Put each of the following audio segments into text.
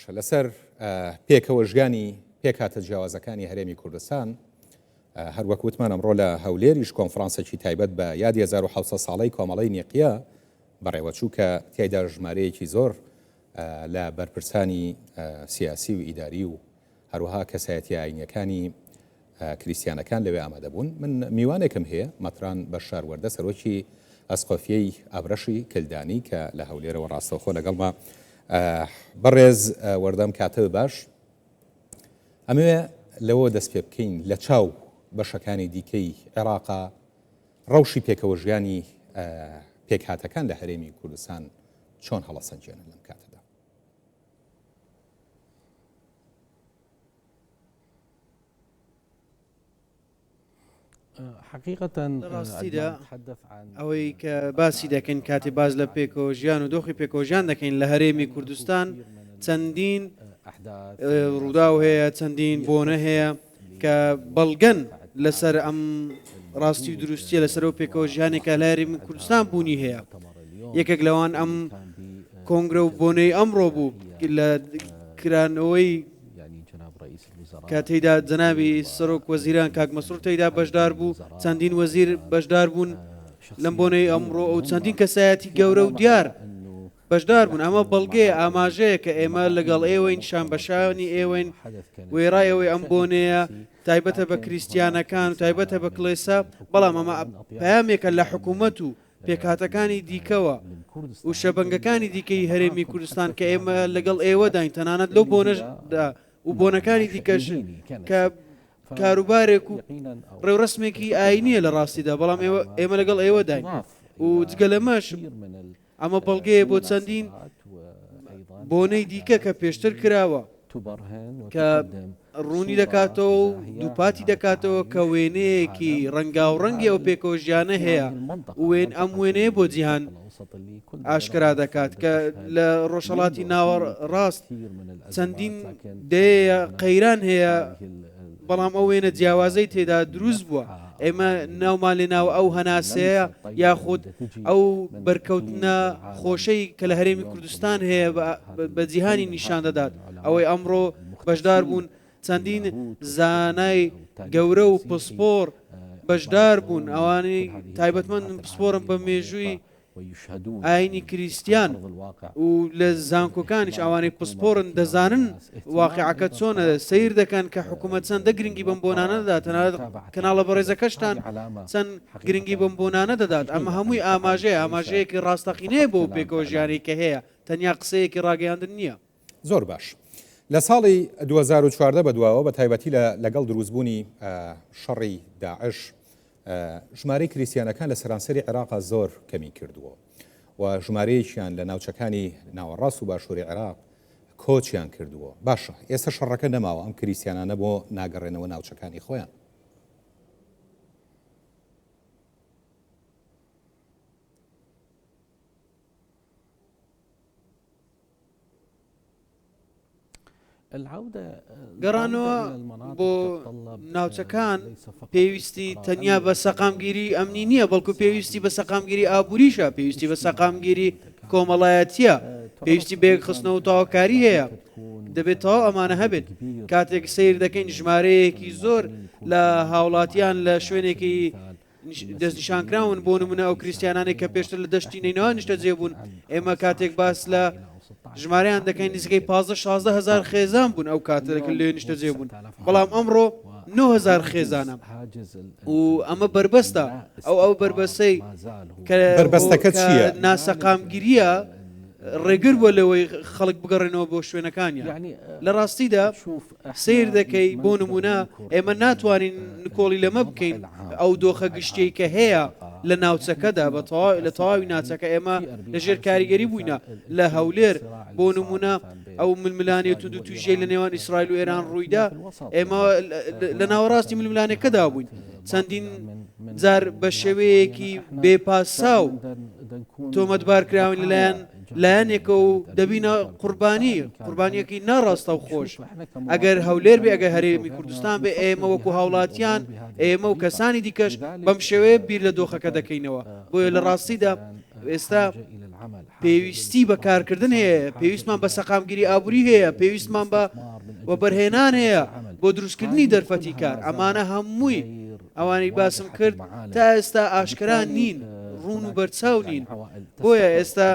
باشە لەسەر پێکەوە ژیانی پێکهاتە جیاوازەکانی هەرێمی کوردستان هەروەک وتمان ئەمڕۆ لە هەولێریش کۆنفرانسێکی تایبەت بە یادی 1600 ساڵەی کۆمەڵەی نیقیە بەڕێوەچوو کە تیایدا ژمارەیەکی زۆر لە بەرپرسانی سیاسی و ئیداری و هەروەها کەسایەتیە ئاینیەکانی کریستیانەکان لەوێ ئامادە بوون. من میوانێکم هەیە، مەتران بەشار وەردە، سەرۆکی ئەسقۆفیەی ئابرەشی کلدانی کە لە هەولێرەوە ڕاستەوخۆ لەگەڵمە. بەڕێز وەردەم کاتە باش. ئەمەوێ لەوە دەست پێ بکەین لە چاو بەشەکانی دیکەی عێراقا ڕەوشی پێکەوەژیانی پێکهاتەکان لە هەرێمی کوردستان چۆن هەڵەسەنگێنن لەم کاتەدا؟ لە ڕاستیدا ئەوەی کە باسی دەکەین کاتی باس لە پێکەوە ژیان و دۆخی پێکەوە ژیان دەکەین لە هەرێمی کوردستان چەندین ڕووداو هەیە چەندین بۆنە هەیە کە بەڵگەن لەسەر ئەم ڕاستی و دروستیە لەسەر ئەو پێکەوە ژیانێکە لە هەرێمی کوردستان بوونی هەیە یەکێک لەوان ئەم کۆنگرە و بۆنەی ئەمڕۆ بوو لە کرانەوەی کە تێیدا جەنابی سەرۆک وەزیران کاک مەسرور تێیدا بەشدار بوو، چەندین وەزیر بەشدار بوون لەم بۆنەی ئەمڕۆ و چەندین کەسایەتی گەورە و دیار بەشدار بوون، ئەمە بەڵگەیە ئاماژەیە کە ئێمە لەگەڵ ئێوەین شانبەشانی ئێوەین، وێڕای ئەوەی ئەم بۆنەیە تایبەتە بە کریستیانەکان و تایبەتە بە کڵێسا، بەڵام ئەمە پەیامێکە لە حکوومەت و پێکهاتەکانی دیکەوە و شەبەنگەکانی دیکەی هەرێمی کوردستان کە ئێمە لەگەڵ ئێوەداین تەنانەت لەو بۆنەشدا و بۆنەکانی دیکەش کە کاروبارێک و ڕێوڕسمێکی ئاینیە لە ڕاستیدا بەڵام ئێمە لەگەڵ ئێوەداین و جگە لەمەش ئەمە بەڵگەیە بۆ چەندین بۆنەی دیکە کە پێشتر کراوە کە ڕوونی دەکاتەوە و دووپاتی دەکاتەوە کە وێنەیەکی ڕەنگاوڕەنگی ئەو پێکەوە ژیانە هەیە و وێن ئەم وێنەیە بۆ جیهان ئاشکرا دەکات کە لە ڕۆژهەڵاتی ناوەڕاست چەندین دەیە قەیران هەیە بەڵام ئەو وێنە جیاوازەی تێدا دروست بووە ئێمە ناومان لێ ناوە ئەو هەناسەیە یاخود ئەو بەرکەوتنە خۆشەی کە لە هەرێمی کوردستان هەیە بە جیهانی نیشان دەدات ئەوەی ئەمڕۆ بەشدار بوون چەندین زانای گەورە و پسپۆر بەشدار بوون ئەوانەی تایبەتمەندن پسپۆرن بە مێژووی ئاینی کریستیان و لە زانکۆکانیش ئەوانەی پسپۆرن دەزانن واقعەکە چۆنە سیر دەکەن کە حکوومەت چەندە گرنگی بەم بۆنانە دەدات تەنانەت کەناڵە بەڕێزەکەشتان چەند گرنگی بەم بۆنانە دەدات ئەمە هەمووی ئاماژەیە ئاماژەیەکی ڕاستەقینەیە بۆ پێکەوە ژیانی کە هەیە تەنیا قسەیەکی ڕاگەیاندن نییە. زۆر باش. لە ساڵی 2014 بەدواوە بە تایبەتی لە لەگەڵ دروستبوونی شەڕی داعش ژمارەی کریستیانەکان لە سەرانسەری عێراقا زۆر کەمی کردووە و ژمارەیەکیان لە ناوچەکانی ناوەڕاست و باشووری عێراق کۆچیان کردووە. باشە ئێستا شەڕەکە نەماوە ئەم کریستیانانە بۆ ناگەڕێنەوە ناوچەکانی خۆیان؟ گەڕانەوە بۆ ناوچەکان پێویستی تەنیا بە سەقامگیری ئەمنی نییە بەڵکو پێویستی بە سەقامگیری ئابووریشە پێویستی بە سەقامگیری کۆمەڵایەتیە پێویستی بە یەکخستنەوە و تەواوکاری هەیە دەبێت تەواو ئەمانە هەبێت کاتێک سیر دەکەین ژمارەیەکی زۆر لە هاوڵاتیان لە شوێنێکی دەستنیشانکراون، بۆ نمونە ئەو کریستیانانەی کە پێشتر لە دەشتی نەینەوا نیشتەجێ بوون، ئێمە کاتێک باس لە ژمارەیان دەکەین نزیکەی 15 16 هەزار خێزان بوون ئەو کاتە کە لێ نیشتەجێ بوون، بەڵام ئەمڕۆ 9000 خێزانە و ئەمە بەربەستە ئەو ئەو بەربەستەی کە بەربەستەکە چییە؟ ناسەقامگیریە ڕێگر بووە لەوەی خەڵک بگەڕێنەوە بۆ شوێنەکانیان لە ڕاستیدا سەیر دەکەی بۆ نمونە ئێمە ناتوانین نکۆڵی لەمە بکەین ئەو دۆخە گشتیەی کە هەیە لە ناوچەکەدا بە لە تەواوی ناچەکە ئێمە لەژێر کاریگەری بووینە لە هەولێر بۆ نمونە ئەو ململانێ توند و توژیەی لە نێوان ئیسرائیل و ئێران ڕوویدا ئێمە لە ناوەڕاستی ململانێکەدا بووین چەندین جار بە شێوەیەکی بێپاساو تۆمەتبار کراون لەلایەن لایەنێکە و دەبینە قوربانی قوربانیەکی ناڕاستە و خۆش ئەگەر هەولێر بێ ئەگەر هەرێمی کوردستان بێ ئێمە وەکو هاوڵاتیان ئێمە و کەسانی دیکەش بەم شێوەیە بیر لە دۆخەکە دەکەینەوە بۆیە لە ڕاستیدا. ئێستا پێویستی بە کارکردن هەیە، پێویستمان بە سەقامگیری ئابووری هەیە، پێویستمان بە وەبەرهێنان هەیە بۆ دروستکردنی دەرفەتی کار، ئەمانە هەمووی ئەوانەی باسم کرد تا ئێستا ئاشکرا نین، ڕوون و بەرچاو نین، بۆیە ئێستا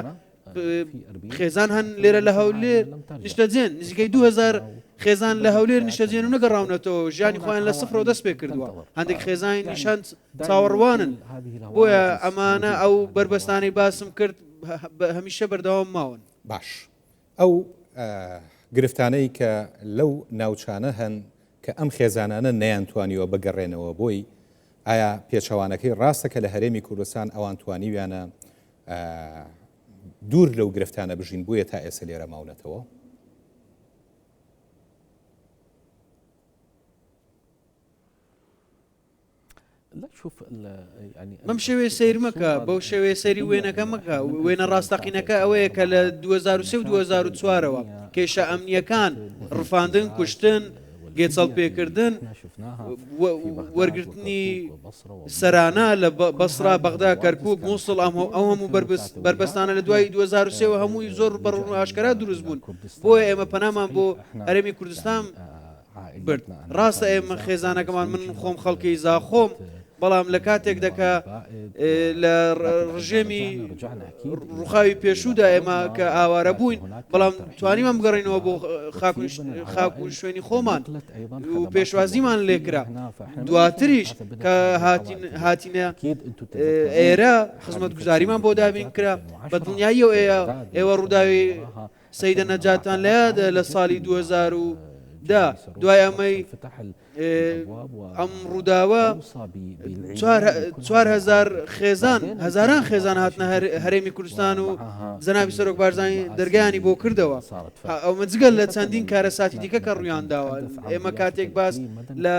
خێزان هەن لێرە لە هەولێر نیشتەجێن، نزیکەی 2000 خێزان لە هەولێر نیشتەجێن و نەگەڕاونەتەوە، ژیانی خۆیان لە سفرەوە دەست پێ کردووە، هەندێک خێزانیش هەن چاوەڕوانن، بۆیە ئەمانە ئەو بەربەستانەی باسم کرد هەمیشە بەردەوام ماون. باش ئەو گرفتانەی کە لەو ناوچانە هەن کە ئەم خێزانانە نەیانتوانیوە بگەڕێنەوە بۆی، ئایا پێچەوانەکەی ڕاستە کە لە هەرێمی کوردستان ئەوان توانیویانە دوور لەو گرفتانە بژین بۆیە تا ئێستا لێرە ماونەتەوە؟ بەم شێوەیە سەیر مەکە، بەو شێوەیە سەیری وێنەکە مەکە، وێنە ڕاستەقینەکە ئەوەیە کە لە 2003 و 2004ەوە کێشە ئەمنییەکان، ڕفاندن، کوشتن، گێچەڵ پێکردن، وەرگرتنی سەرانە لە بەسرا، بەغدا، کەرکوک، موسڵ، ئەو هەموو بەربەستانە لە دوای 2003ەوە هەمووی زۆر بە ڕوون و ئاشکرا دروست بوون، بۆیە ئێمە پەنامان بۆ هەرێمی کوردستان برد. ڕاستە ئێمە خێزانەکەمان من خۆم خەڵکی زاخۆم، بەڵام لە کاتێکدا کە لە ڕژێمی ڕوخاوی پێشوودا ئێمە کە ئاوارە بووین، بەڵام توانیمان بگەڕێینەوە بۆ خاک و شوێنی خۆمان و پێشوازیمان لێکرا. دواتریش کە هاتینە ئێرە خزمەتگوزاریمان بۆ دابین کرا. بە دڵنیاییەوە ئێوە ڕووداوی سەیدە نەجاتان لە یادە لە ساڵی 2010 دوای ئەمەی ئەم ڕووداوە 4000 خێزان هەزاران خێزان هاتنە هەرێمی کوردستان و جەنابی سەرۆک بارزانی دەرگایانی بۆ کردەوە ئەو مەجگەل لە چەندین کارەساتی دیکە کە ڕوویان داوە ئێمە کاتێک باس لە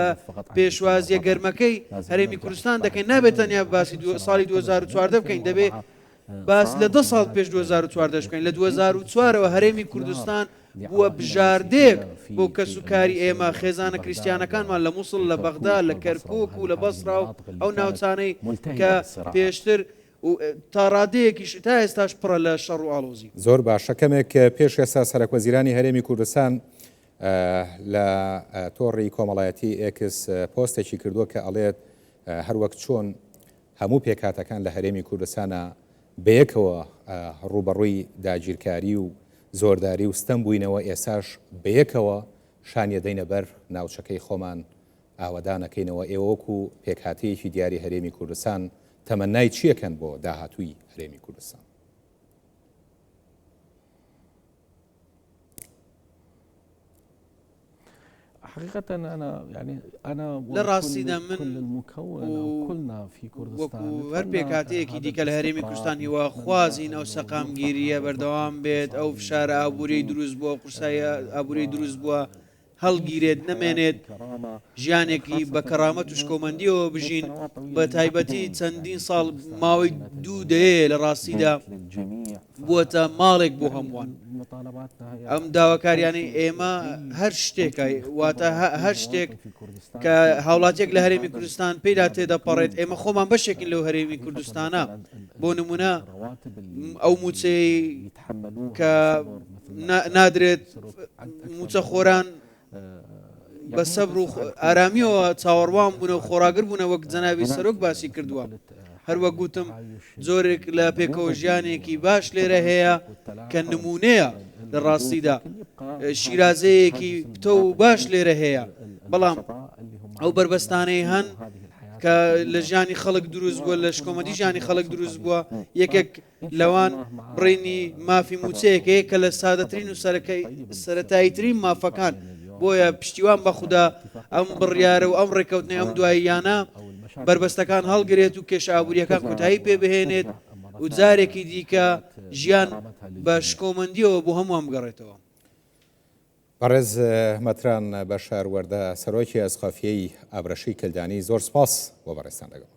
پێشوازیە گەرمەکەی هەرێمی کوردستان دەکەین نابێت تەنیا باسی ساڵی 2014 بکەین دەبێت باس لە دە ساڵ پێش 2014 بکەین، لە 2004 ەوە هەرێمی کوردستان بووە بژاردەیەک بۆ کەسوکاری ئێمە، خێزانە کریستیانەکانمان لە موسڵ، لە بەغدا، لە کەرکوک و لە بەسرا و ئەو ناوچانەی کە پێشتر و تا ڕادەیەکیش تا ئێستاش پڕە لە شەڕ و ئاڵۆزی. زۆر باشە کەمێک پێش ئێستا سەرەکوەزیرانی هەرێمی کوردستان لە تۆڕی کۆمەڵایەتی ئێکس پۆستێکی کردووە کە ئەڵێت هەروەک چۆن هەموو پێکهاتەکان لە هەرێمی کوردستانا بەیەکەوە ڕووبەڕووی داگیرکاری و زۆرداری و ستەم بووینەوە، ئێستاش بەیەکەوە شانیەدەینە بەر ناوچەکەی خۆمان ئاوەدانەکەینەوە، ئێوە وەکو پێکهاتەیەکی دیاری هەرێمی کوردستان تەمەنای چیەکەن بۆ داهاتووی هەرێمی کوردستان؟ لە ڕاستیدا من وەکو هەر پێکهاتەیەکی دیکە لە هەرێمی کوردستان هیواخوازین ئەو سەقامگیرییە بەردەوام بێت، ئەو فشارە ئابووریەی دروست بووە، ئەو قورساییە ئابووریەی دروست بووە هەڵگیرێت، نەمێنێت، ژیانێکی بە کەرامەت و شکۆمەندیەوە بژین، بە تایبەتی چەندین ساڵ ماوەی دوو دەیەیە لە ڕاستیدا بووەتە ماڵێک بۆ هەمووان. ئەم داواکاریانەی ئێمە هەر شتێکە واتە هەر شتێک کە هاوڵاتیەک لە هەرێمی کوردستان پێیدا تێدەپەڕێت ئێمە خۆمان بەشێکین لەو هەرێمی کوردستانە بۆ نمونە ئەو موچەی کە نادرێت موچەخۆران بە سەبر و ئارامیەوە چاوەڕوان بوونە و خۆڕاگر بوونە وەک جەنابی سەرۆک باسی کردووە. هەروەک گوتم جۆرێک لە پێکەوە ژیانێکی باش لێرە هەیە کە نمونەیە لە ڕاستیدا شیرازەیەکی پتە و باش لێرە هەیە بەڵام ئەو بەربەستانەی هەن کە لە ژیانی خەڵک دروست بووە لە شکۆمەدی ژیانی خەڵک دروست بووە یەکێک لەوان بڕینی مافی مووچەیەکە یەکە لە سادەترین و سەرەتاییترین مافەکان، بۆیە پشتیوان بە خودا ئەم بڕیارە و ئەم ڕێککەوتنەی ئەم دواییانە بەربەستەکان هەڵگرێت و کێشە ئابوورییەکان کۆتایی پێ بهێنێت و جارێکی دیکە ژیان بە شکۆمەندییەوە بۆ هەمووان بگەڕێتەوە. بەڕێز مەتران بەشار وەردە، سەرۆکی ئەسقەفیەی ئابرەشی کلدانی، زۆر سپاس بۆ بەڕێزتان دەگەڵ.